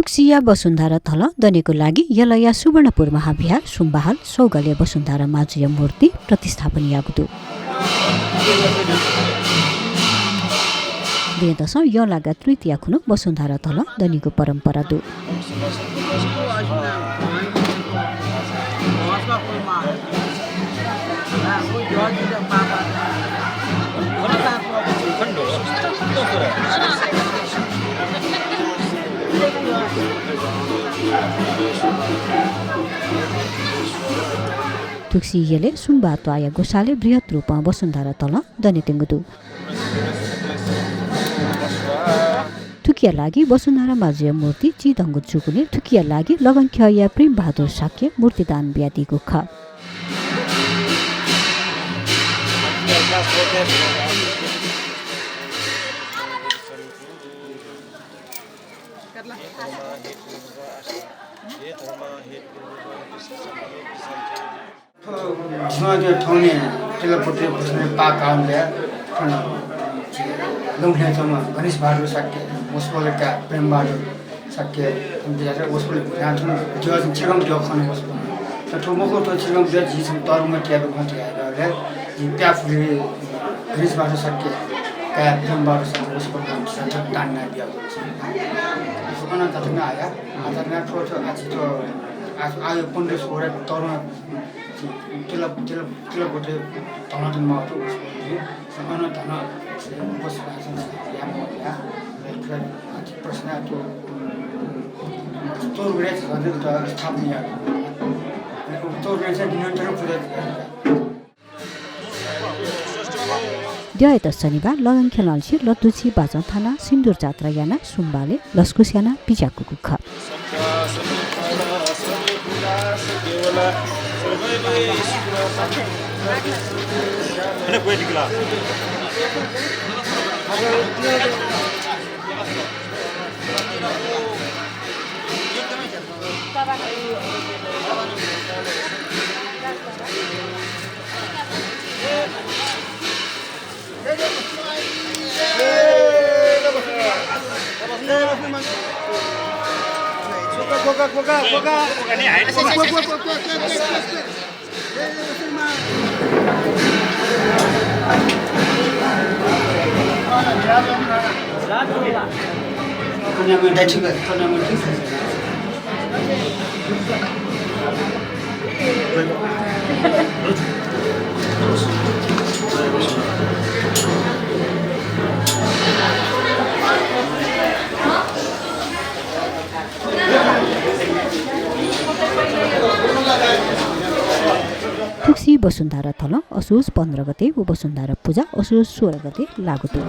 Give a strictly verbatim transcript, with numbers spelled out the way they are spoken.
थुक्सीया वसुन्धरा धलं दनेगु लागि यलया सुवर्णपुर महाविहार सुम्बहाल सौगलय् वसुन्धरा माजुया मूर्ति प्रतिस्थापन याःगु दु। दँय्‌दसं यंलागा तृतीया खुन्हु वसुन्धरा धलं दनेगु परम्परा दु। थुक्सी यलय् सुम्बा त्वाःया ग्वसालय् बृहत् रूपं वसुन्धरा धलं दनेत्यंगु दु। थुकिया लागि वसुन्धरा माजुया मूर्ति चिधंगु जूगुलिं थुकिया लागि लगनख्यःया प्रेमबहादुर शाक्यं मूर्ति दान बियादीगु खः। थ्व जिं थौंया तिलक गोत्रय् बस्ने पाः काःगुलिं थन लँय् च्वंम्ह गणेश बहादुर शाक्य, वसपोलया काय् प्रेम बहादुर शाक्य, थन बियाः वसपोलया भुजां थन द्यः, चिगम द्यः खन वसपोल। तर थ्व मखु, थ्व चिगम द्यः झी छम्ह तःधंम्ह तयागु खँ धयागु। झी प्याफुलि गणेश बहादुर शाक्य, काय् प्रेम बहादुर शाक्य वसपोल नाम दान यानाबियागु। अन जातक आया, जातक थ्व, थ्व, आ, झी थ्व, आ, आयो पन्ध्र सोह्र तःधंम्ह तिलक, तिलक, तिलक गोत्रय् धनं तयागु माःगु दु। अन धनं बसोबास याये माःगु या। प्रश्न तो, तौर गुरे स्थापना या। तौर गुरे नियन्त्रण पूजा। द्यःयात शनिबार लगनख्यलंनिसें लतुछि बाजं थानाः सिन्दुर जात्रा यानाः सुम्बालय् लसकुस यानाः बिज्याकूगु खः। थुक्सी वसुन्धरा धलं असोज पन्ध्र गते व वसुन्धरा पुजा असोज सोह्र गते लागू दु।